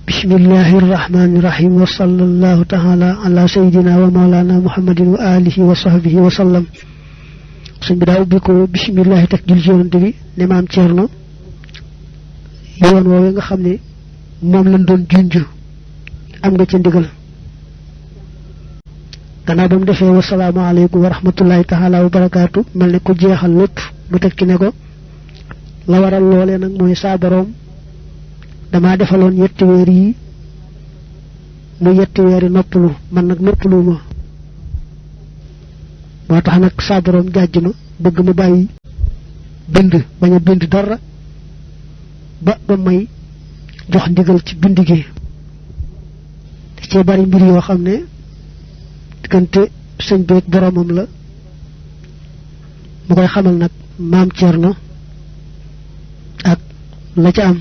bismillahir rahmanir rahim wa sallallahu ta'ala ala sayyidina wa maulana muhammadin wa alihi wa sahbihi wa sallam. Sëñ bi daa ubbi ko bismillah tak jul ci yonante bi ne maam Cerno yoon woowee nga xam ne moom lañ doon junj am nga ca ndigal. gannaaw ba mu defee wa salaamu aleykum wa rahmatullahi taala wa barakaatu mel ne ko jeexal lépp mu teg ci ne ko la waral loolee nag mooy saa boroom damaa defaloon yetti weer yi mu yetti weeri noppalu man nag noppalu ma moo tax nag saa boroom jàjj ma bëgg ma bàyyi bind bañ a bind dara ba may jox ndigal ci bind gi ci bari mbir yoo xam ne diggante sëñ beeg boromam la mu koy xamal nag maam Cerno ak la ca am